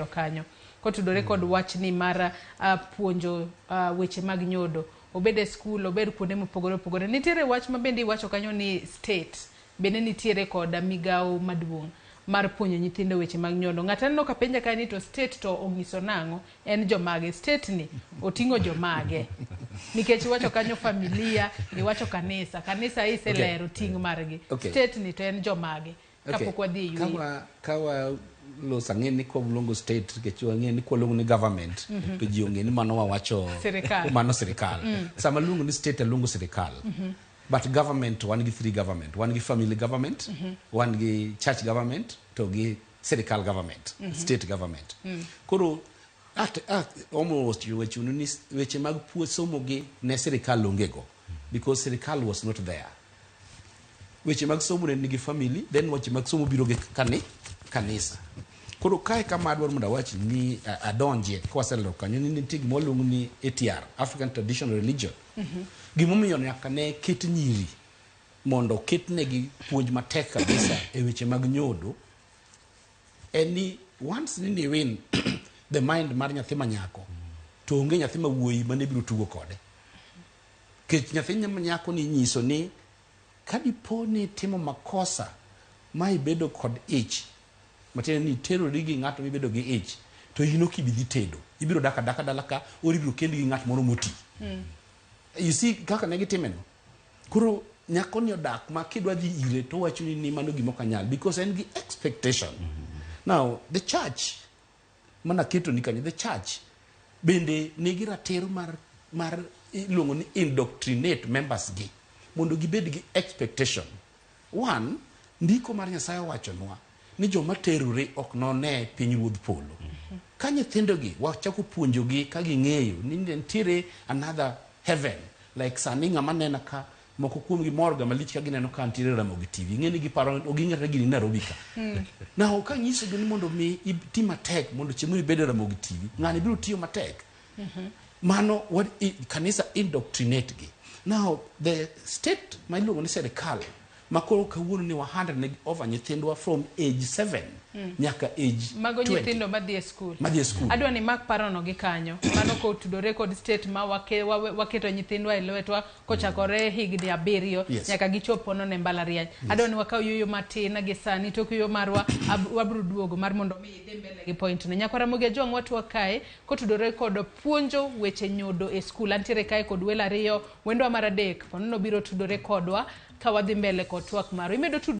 Kanyo kotudore kod wachni mar puonjo weche mag nyodo, obed e skul, obed kuonde mopogore opogore. Nitiere wach ma bende iwacho kanyo ni state bende nitiere kod migawo maduong' mar puonjo nyithindo weche mag nyodo. Ng'ato aneno ka penja kae ni to state to onyiso nang'o? En jomage? State ni oting'o jomage? Nikech iwacho kanyo familia, iwacho kanisa. Kanisa iselero ting' margi. State ni to en jomage? Kapok wadhi e yweyo. Kawa loso, ang'e ni kwaluongo state nikech wang'e ni kwaluongo ni government to ji ong'e ni mano wawacho Sirikal. Mano sirikal. Sama luongo ni state, aluongo sirikal. But government, wan gi three government: wan gi family government, wan gi church government, to gi sirikal government, state government. Koro at almost wachunu ni weche mag puo somo gi ne sirikal onge go because sirikal was not there. Weche mag somo ne nigi family, then weche mag somo biro gi kanisa. Koro kae kama adwaro mondo awach ni adonjie kawaselero kanyo ni nitie gima waluongo ni ATR, African Traditional Religion. Gimomiyo nyaka ne ket nyiri mondo oketnegi puonj matek kabisa e weche mag nyodo en ni once ni win the mind mar nyathi manyako, to onge nyathi ma wuoyi mane biro tugo kode, kech nyathi manyako ni nyiso ni ka dipo ni itimo makosa ma ibedo kod ich, matiende ni iterori gi ng'ato mibedo gi ich, to in ok ibi dhi tedo, ibiro dak adaka dala ka or ibiro kendi gi ng'at moro moti. You see kaka ne gitime no? Koro nyako ni odak ma kidwa dhi ire to wacho ni mano gima ok anyal because en gi expectation. Now the church mana keto ni kanyo, the church bende nigi ratiro mar iluongo ni indoctrinate members gi mondo gibed gi expectation. One, ndiko mar Nyasaye owachonwa ni joma terore ok none piny ruodh polo. Ka nyithindogi wachako puonjogi ka ging'eyo ni nitiere another heaven, like sani ng'ama nena ka, moko kuomgi mor ga malich ka gineno ka ntiere Ramogi TV, ing'e ni giparo oging'e gini Nairobi ka. Now ka nyisogi ni mondo mi iti matek mondo chieng' moro ibed e Ramogi TV, ng'ani biro tiyo matek. Mano what kanisa indoctrinate gi. Now the state ma iluongo ni serikal ma koro kawuono ni wa hand negi over nyithindwa from age 7 nyaka age Mago 20. Nyithindo madhi e skul. Madhi e skul. Adwa ni mak parono gi kanyo. Mano kotudore kod state ma waketo nyithindwa e lwetwa kochakore higni 7 nyaka gichop pono ne mbalariany. Adwa ni wakaw yueyo matin gi sani, tok yueyo marwa wabiro duogo mar mondo mi idhi mbele gi point no. Nyakwara Ramogi Ajwang', watwak kae kotudore kod puonjo weche nyodo e skul. Antiere kae kod welo ariyo, wendwa mar adek ponono biro tudore kodwa ka wadhi mbele kod twak marwa. Imedo tud